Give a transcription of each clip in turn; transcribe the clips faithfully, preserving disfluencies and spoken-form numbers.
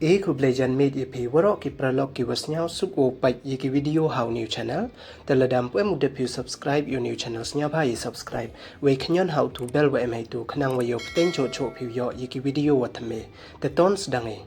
E khublei janmiet ya phi waroh ki paralok ki wa sniawsuk wow pait ya ki video ha u new channel. Te lada ym pu em u dep phi u subscribe ya u new channel, sniawbha i subscribe. Wei khñion ha u tu bell wa em heitu khnang wa yow pteng choh choh phi u yoh ya ki video wa thymme. Te ton sdang i.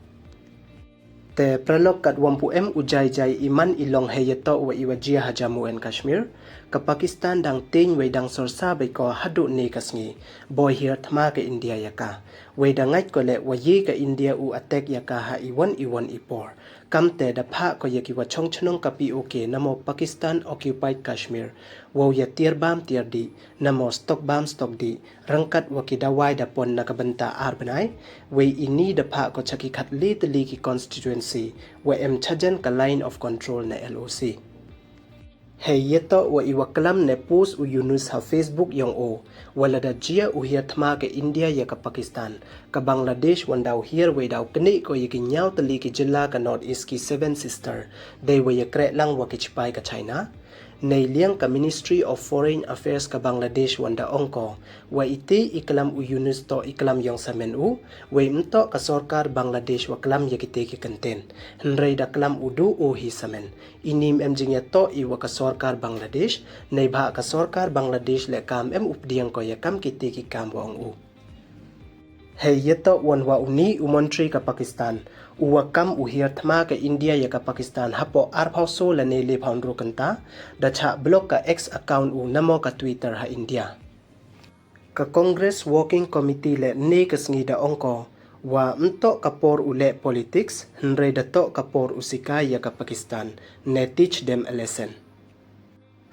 Te paralok, kat wa ym pu em u jai jai i man i long hei yatoh wa i wa jia ha Jammu and Kashmir. Ka Pakistan dang teng wei dang sorsa bei ko haduh ne ka sngi boi hiar thma ka India ya ka. Wei da ngait ko leh wa ye ka India u attack ya ka ha iwon iwon i por. Kamte da phah ko ya ki wa chong chnong ka P O K namo Pakistan Occupied Kashmir wow ya tiar bam tiar dih, namo stok bam stok dih, ryngkat wa ki dawai da pon na ka bynta ar bnai. Wei ini da phah ko cha ki khatle tylli ki constituency wa em chajan ka Line of Control ne L O C. Hei yatoh wa i wa klam ne post u Yunus ha Facebook yong o, wa lada jia u hiar thma ka India ya ka Pakistan, ka Bangladesh wan daw hiar wei daw knieh ko ya ki ñiaw tylli ki jylla ka North East, ki Seven Sister, dei wa ya kreh lang wa ki chipai ka China. Nei liang ka Ministry of Foreign Affairs ka Bangladesh wan da ong ko wa ite i klam u Yunus toh i klam yong samen u, wei ym toh ka sorkar Bangladesh wa klam ya kite ki kyntien. Hynrei da klam u du o hi samen. Ini ym em jingyatoh i wa ka sorkar Bangladesh, neibhah ka sorkar Bangladesh leh kam em u pdiang ko ya kam kite ki kam wa ong u. Hei yatoh wan wa uni u montri ka Pakistan, u wa kam u hiar thma ka India ya ka Pakistan hapoh arphaw so lane lephaw ynru kynta, da chah block ka X account u namo ka Twitter ha India. Ka Congress Working Committee leh ne ka sngi da ong ko wa ym toh ka por u leh politics, hynrei da toh ka por u sikai ya ka Pakistan, ne teach them a lesson.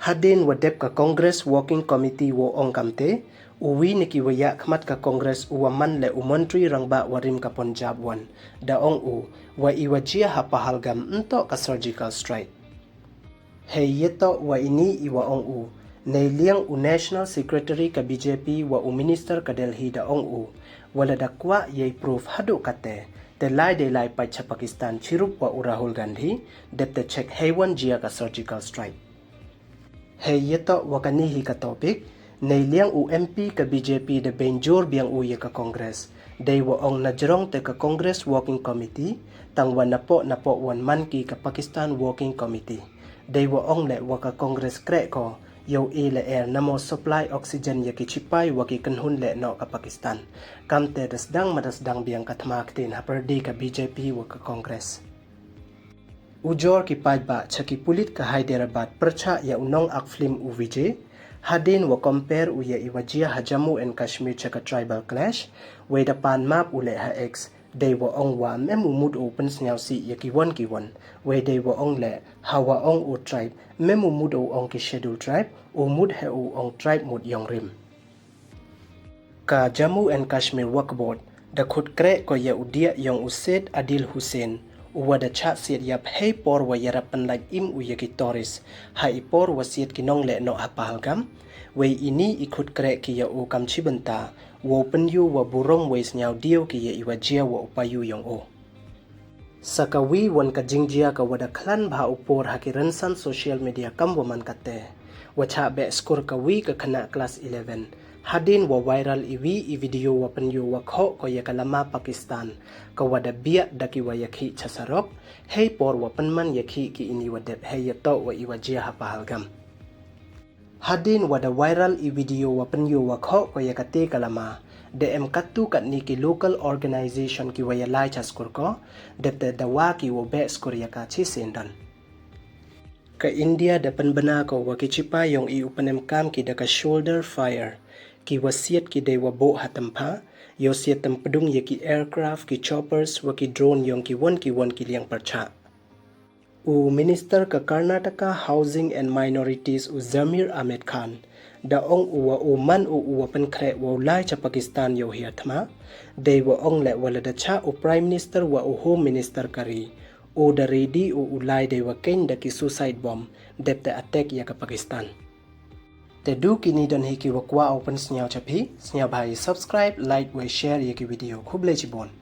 Hadien wa dep ka Congress Working Committee wow ong kamte, u wi na ki wa yakhmat ka Congress u wa man leh u montri rangbah wa rim ka Punjab wan, da ong u wa i wa jia ha Pahalgam ym toh ka surgical strike. Hei yatoh wa ini i wa ong u, nei liang u National Secretary ka B J P wa u Minister ka Delhi da ong u, wa lada kwah ya i proof haduh kate, te lai dei lai pait cha Pakistan chirup wa u Rahul Gandhi, dep te check heiwon jia ka surgical strike. Hei yatoh wa kani hi ka topic, nei liang u M P ka B J P da beiñ jur biang u ya ka Congress. Dei wa ong najrong te ka Congress Working Committee, tang wa napoh napoh wan man ki ka Pakistan Working Committee. Dei wa ong leh wa ka Congress kreh ko yow e leh er namo supply oxygen ya ki chipai wa ki kynhun leh noh ka Pakistan. Kamte da sdang ma da sdang biang ka thma ktien hapyrdi ka B J P wa ka Congress. Ujor ki paidbah cha ki pulit ka Hyderabad pyrchah ya u nong ak film u Vijay, hadien wa compare u ya i wa jia ha Jammu and Kashmir cha ka tribal clash, wei da pan map u leh ha X, dei wa ong wa ym em u mut u pynsniawsih ya kiwon kiwon, wei dei wa ong leh ha wa ong u tribe, ym em u mut u ong ki schedule tribe, u mut he u ong tribe mut yong rim. Ka Jammu and Kashmir Waqf Board da khut kreh ko ya u diah yong u Syed Adil Hussain, u wa da chah siat yap hei por wa yarap pynlait im u ya ki tourist ha i por wa siat ki nongleh noh ha Pahalgam. Wei ini i khut kreh ki ya u kam chi bynta wow pynyoo wa burom wei sniaw diaw ki ya i wa jia wa u payu yong u. Sa ka wi wan ka jingjia ka wa da khlan bha u por ha ki rynsan social media kam wa man kate, wa chah beh skur ka wi ka khynnah class eleven, hadien wa viral i wi i video wa pynyoo wa khoh ko ya ka lama Pakistan, ka wa da biah da ki wa yakhih cha sarok, hei por wa pynman yakhih ki ini wa dep hei yatoh wa i wa jia ha Pahalgam. Hadien wa da viral i video wa pynyoo wa khoh ko ya kate ka lama, da em katto katni ki local organization ki wa yalai cha skur ko, dep te dawa ki wow beh skur ya ka chi syndon. Ka India da pynbna ko wa ki chipai yong i u pynemkam ki da ka shoulder fire, ki wa siat ki dei wa buh ha tympha, yow siat tympdung ya ki aircraft, ki choppers, wa ki drone yong kiwon kiwon ki liang pyrchah. U Minister ka Karnataka Housing and Minorities u Zameer Ahmed Khan, da ong u wa u man u u wa pynkhreh wow lai cha Pakistan yow hiar thma, dei wa ong leh wa lada chah u Prime Minister wa u Home Minister ka ri, u da ready u u lai dei wa keiñ da ki suicide bomb, dep te attack ya ka Pakistan. Te du kini don hi ki wa kwah u pynsniaw cha phi, sniawbha i subscribe, like, wa share ya ki video. Khublei chibun.